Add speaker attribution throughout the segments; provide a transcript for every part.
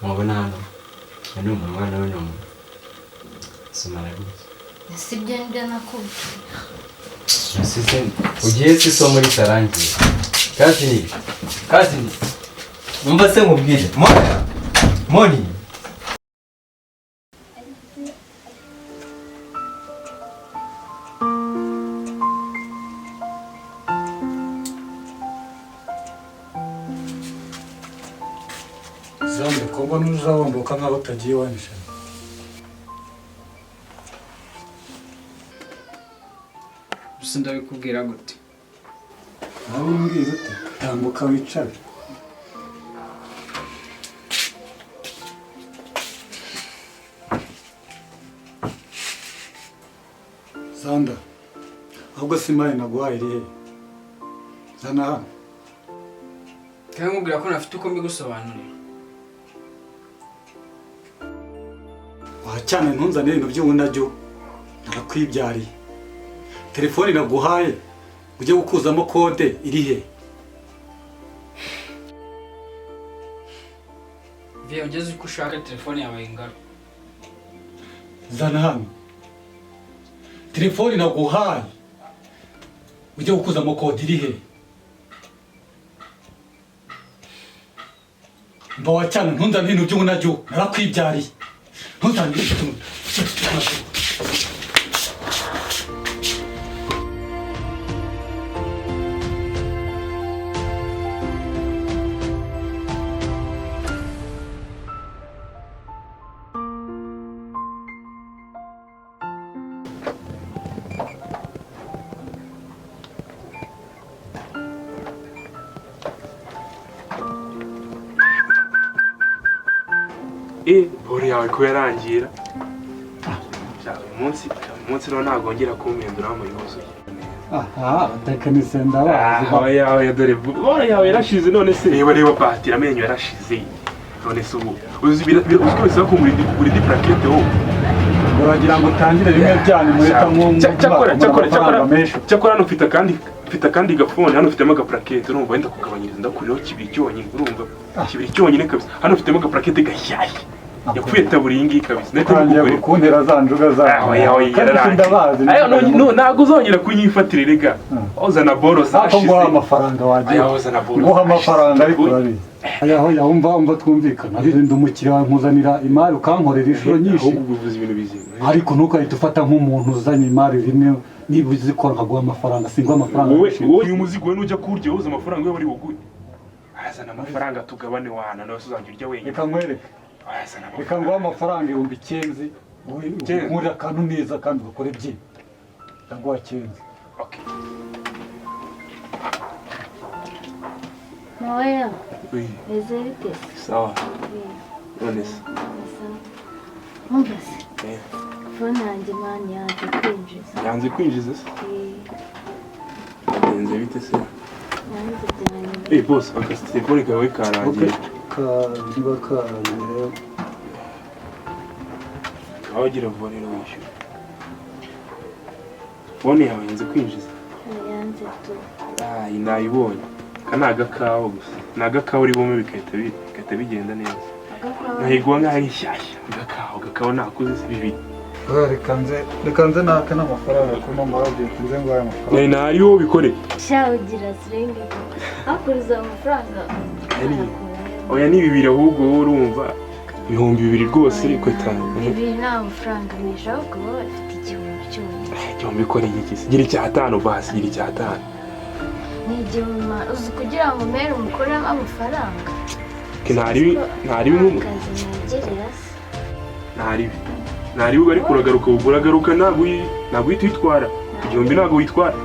Speaker 1: Mubona hano, uyu ni umunwa nawe ni umunwa. Soma gutya.
Speaker 2: Si ibyo nibyo nakubwiye.
Speaker 1: Nasize ugiye se isomo ritarangiye. Kazi, kazi. Umva se nkubwire. Moni. Moni.
Speaker 3: Zambi ko mbona uzawambuka nkaho utagiye iwanyu shema.
Speaker 4: Gusa ndabikubwira gute?
Speaker 3: Nawe umbwira ute? Tambuka wicare. Zanda, ahubwo si imari naguhaye iri he? Zana hano.
Speaker 4: Kandi nkubwira ko ntafite uko mbigusobanurira.
Speaker 3: Wacyane ntunzanire ibintu by'ubunajyo, narakwibyariye. Telefoni naguhaye ujye gukuzamo kode iri he?
Speaker 4: Viye ugeze uko ushaka telefone yawe ingaro.
Speaker 3: Zana hano. Telefoni naguhaye ujye gukuzamo kode iri he? Mba wacyane ntunzanire ibintu by'ubunajyo, narakwibyariye. Ntuzanire ibintu by'ubunajyo.
Speaker 5: Boro yawe ko yarangira. Uyu munsi rero ntabwo wongera kumpindura mu yuzuye.
Speaker 3: Aha, abatekinisiye ndabazi.
Speaker 5: Aho yawe dore boro yawe yarashize none se reba batira amenyo yarashize. None se ubu uzi ko bisaba kugura indi plaquette wowe.
Speaker 3: Uragira ngo utangire bimwe byanyu muhita
Speaker 5: Cyakora
Speaker 3: menshi.
Speaker 5: Cyakora hano mfite akandi gafone, hano mfitemo agaplaquette, urumva wenda kugabanyiriza ndakuriraho kibiri cyonyine, urumva kibiri cyonyine kabisa. Hano mfitemo agaplaquette gashyashya. Yapfuye taburi iyi ngiyi kabisa.
Speaker 3: Utangiye kuntera za njuga zawe. Kandi ndabazi.
Speaker 5: Ayo no ntabwo uzongera kunyifatira rega. Uzana boro
Speaker 3: Ako
Speaker 5: zashize.
Speaker 3: nguha amafaranga wagiye.
Speaker 5: Ayo uzana boro.
Speaker 3: Nguha amafaranga ariko urabizi. Ayaho yumva twumvikana. Birinda umukiriya wawe nkuzanira imari ukankorera inshuro nyinshi.
Speaker 5: Ahubwo uvuze ibintu bizima.
Speaker 3: Ariko ntukahite ufata nk'umuntu uzanye imari rimwe niba uzikora nkaguha amafaranga, singuha amafaranga.
Speaker 5: Wowe uyu muzigo we nujya kuwurya woza amafaranga we bari buguhe. Arazana amafaranga tugabane wana nawe uzajya urya wenyine.
Speaker 3: Reka nkwereke.
Speaker 5: Arazana
Speaker 3: Reka nguhe amafaranga 9000 nkurira akantu neza kandi ugakore byinshi. Ndaguha 9.
Speaker 5: Okay.
Speaker 2: Moya,
Speaker 5: Oui.
Speaker 2: meze bite?
Speaker 5: Sawa. None se.
Speaker 2: Umva se. Fone yanjye mani yanze kwinjiza.
Speaker 5: Yanze kwinjiza se? Yanze bite se?
Speaker 2: Yanze byanjye.
Speaker 5: Boss, aka telefone kawe karangiye.
Speaker 3: Niba karangiye.
Speaker 5: Aho ugira vuba rero wishyura. Fone yawe yanze kwinjiza.
Speaker 2: Yanze tu.
Speaker 5: Ah, nayibonye. Ka ni agakawa gusa. Ni agakawa uri bume bigahita bigenda neza. Nayiguha nkaho ari nshyashya. Agakawa nakuze si bibiri.
Speaker 3: Reka nze nake n'amafaranga kuri mama wabwiye nze nguhaye amafaranga.
Speaker 5: Ntariho bikore.
Speaker 2: Sha ugira siringi koko. Hakuriza amafaranga.
Speaker 5: Oya ni bibiri ahubwo wowe urumva 2000 rwose ariko itanu.
Speaker 2: Bibiri nta mafaranga menshi ahubwo baba bafite 1000 cyonyine.
Speaker 5: 1000 ikora iki se? Gira 5 basi, gira 5.
Speaker 2: Ni 1000 uzi kugira ngo umere umukuremo amafaranga.
Speaker 5: Ntari
Speaker 2: Akazi nigirira se.
Speaker 5: Ntari ariko uragaruka ntabwo uhita uyitwara. Ku 1000 ntabwo witwara.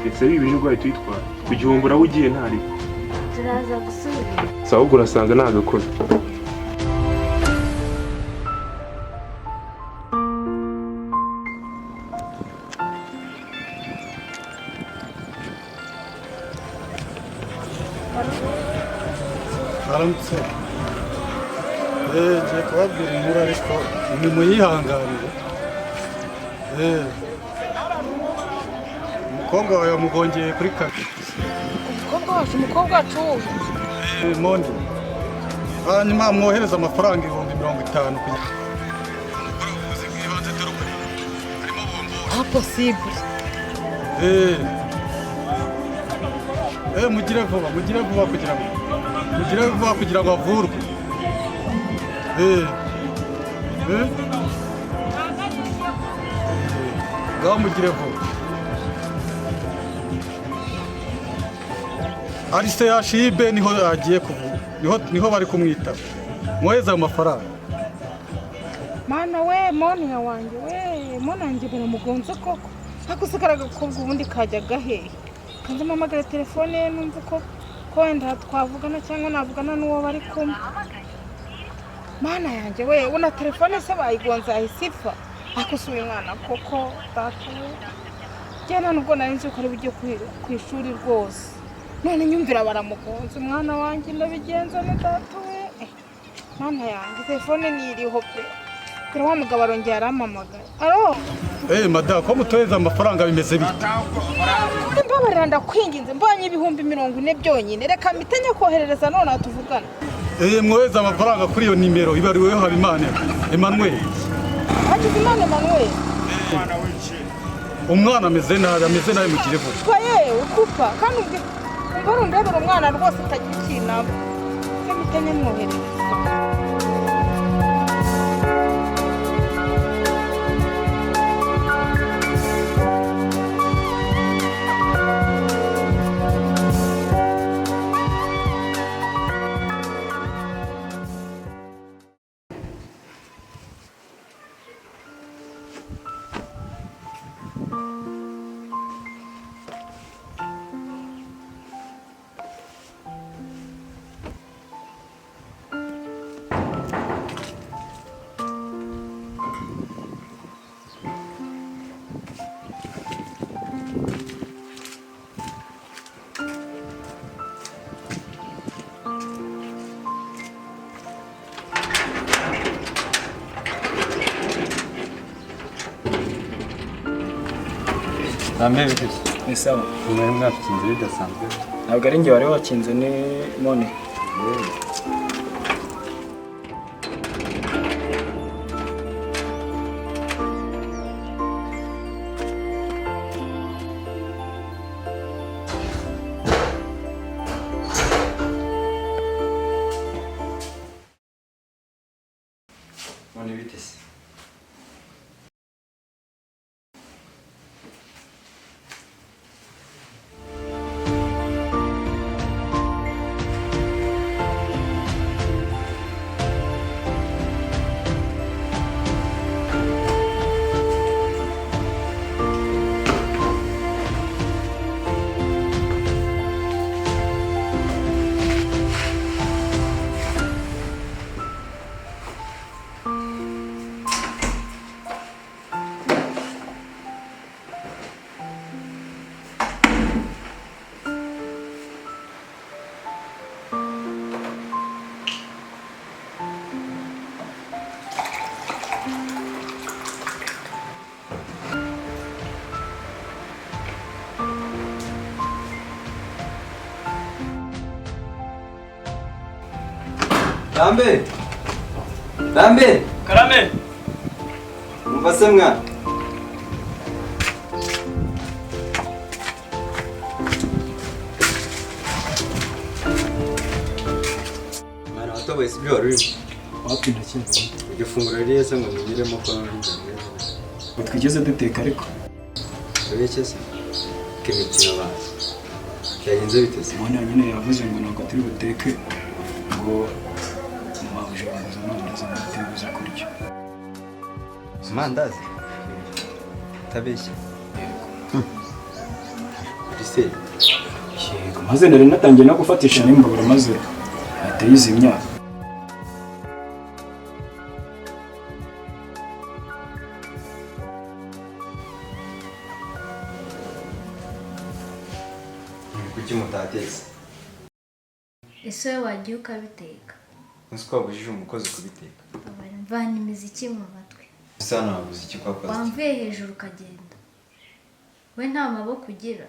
Speaker 5: Ndetse bibiri nibwo wahita uyitwara. Ku 1000 uraba ugiye ntari.
Speaker 2: Turaza gusubira.
Speaker 5: Sawa ubwo urasanga ntagakora.
Speaker 3: Aramutse. Ngiye kubabwira inkuru ariko nimuyihanganire. Umukobwa wawe yamugongeye kuri kamyo.
Speaker 6: Umukobwa wacu wuhe?
Speaker 3: Mondi. Hanyuma mwohereze amafaranga 50,000 kugira mukore ubuvuzi bw'ibanze, dore ubu harimo bombori.
Speaker 6: Impossible.
Speaker 3: Mugire vuba, mugire vuba kugira ngo, mugire vuba kugira ngo avurwe. Ngaho mugire vuba. Ari CHUB niho agiye kuvura, niho bari kumwitaba. Mwohereze ayo mafaranga.
Speaker 6: Mana we, moniya wanjye we, mona wanjye baramugonze koko. Ariko se kariya gakobwa ubundi kajya gahehe? Kanze mpamagare telefone ye numve ko wenda twavugana cyangwa navugana n'uwo bari kumwe. Mana yanjye we, una telefone se bayigonze yahise ipfa. Ariko se uyu mwana koko data we, njye nta nubwo nari nzi ko ari bujye ku ishuri rwose. None nyumvira baramugonze umwana wanjye, ndabigenza ne data we. Mana yanjye, telefone niriho pe. Dore wa mugabo arongera arampamagaye. Alo?
Speaker 3: Madamu, ko mutohereza amafaranga bimeze bite?
Speaker 6: Mbabarira ndakwinginze, mbonye 40,000 byonyine. Reka mpite nyakoherereza none tuvugana.
Speaker 3: Mwohereze amafaranga kuri iyo nimero ibariweho Habimana Emmanuel.
Speaker 6: Hakizimana Emmanuel.
Speaker 3: Umwana ameze nabi, ameze nabi, mugire vuba.
Speaker 6: Twa yewe kupa kandi ubwo urundebera umwana rwose utagira ikintu aba. Reka mpite nyamwoherereza.
Speaker 1: Namwe bite?
Speaker 4: Ni sawa.
Speaker 1: Mwari mwakinze bidasanzwe.
Speaker 4: Ntabwo ari njye wari wakinze, ni Mone.
Speaker 1: Mone bite se? Rambe! Rambe!
Speaker 4: Karame!
Speaker 1: Umva se mwana. Mwana watoboye si ibyo wari urimo?
Speaker 4: Wapi ndakeka.
Speaker 1: Iryo funguro ririhe se ngo nigiremo ko nari?
Speaker 4: Ngo twigeze duteka ariko.
Speaker 1: Ureke se? K'imikino bazi. Byagenze bite se?
Speaker 4: Mone nyine yavuze ngo ntabwo turi buteke, ngo mabuje baguze amandazi ngo turi buze kurya.
Speaker 1: Amandazi? Utabeshya?
Speaker 4: Yego.
Speaker 1: Uri se?
Speaker 4: Yego, maze nari natangiye no gufatisha n'imbabura maze ahita yizimya.
Speaker 1: Kuki mutatetse?
Speaker 2: Ese wowe wagiye ukabiteka?
Speaker 1: Uzi ko wabujije umukozi kubiteka?
Speaker 2: Mvana imiziki mu matwi.
Speaker 1: Ese hano wabuze iki kwa pastor?
Speaker 2: Wamvuye hejuru ukagenda. We nta maboko ugira.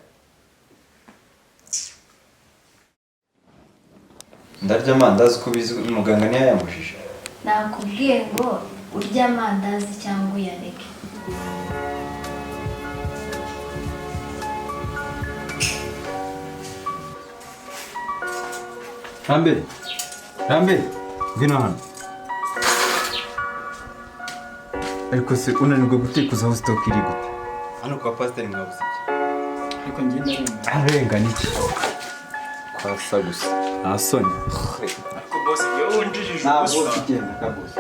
Speaker 1: Ndarya amandazi uko ubizi, muganga ntiyayambujije.
Speaker 2: Nakubwiye ngo urye amandazi cyangwa uyareke.
Speaker 1: Rambere, Rambere, ngwino hano. Ariko se unanirwa gutekuza aho sitoke iri gute? Hano kwa pasiteri mwabuze iki?
Speaker 4: Ariko njye ndarengana.
Speaker 1: Ararengana iki? Kwasa gusa. Nta soni.
Speaker 5: Ariko boss yewe wunjijije
Speaker 1: Ntabwo
Speaker 5: ubusa.
Speaker 1: tugenda kabosi.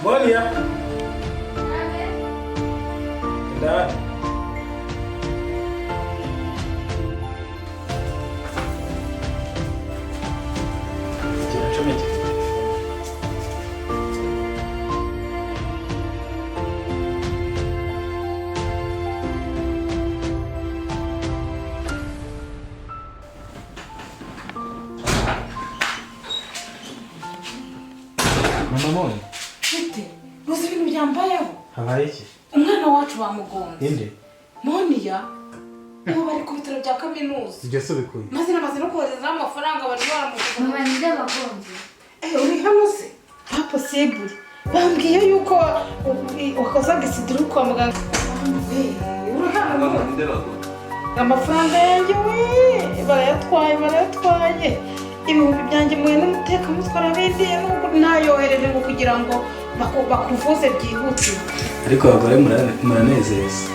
Speaker 7: Monia. Ndani. Kinachomeka.
Speaker 8: Mama Moni.
Speaker 6: Bite? Uzi ibintu byambayeho?
Speaker 8: Habaye iki?
Speaker 6: Umwana wacu bamugonze.
Speaker 8: Inde?
Speaker 6: Moniya. Ubu bari ku bitaro bya kaminuza.
Speaker 8: Ibyo se ubikuye?
Speaker 6: Maze namaze no kohereza amafaranga bari baramugonze.
Speaker 2: Mama ninde bagonze?
Speaker 6: Uri hano se? Pas possible. Bambwiye yuko wakozaga isidiri kwa muganga. Uri hano?
Speaker 1: Mama ninde bagonze?
Speaker 6: Amafaranga yanjye we barayatwaye barayatwaye. Ibihumbi byanjye muhe n'umutekamutwe arabindiye nubwo nayohereje ngo kugira ngo bakuvuze byihutirwa.
Speaker 7: Ariko abagore muranezeza.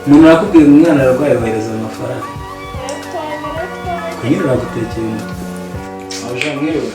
Speaker 7: Umuntu arakubwira ngo umwana ararwaye wohereza amafaranga. Kunyura uragutekera umutwe.
Speaker 4: Aje mwiriwe.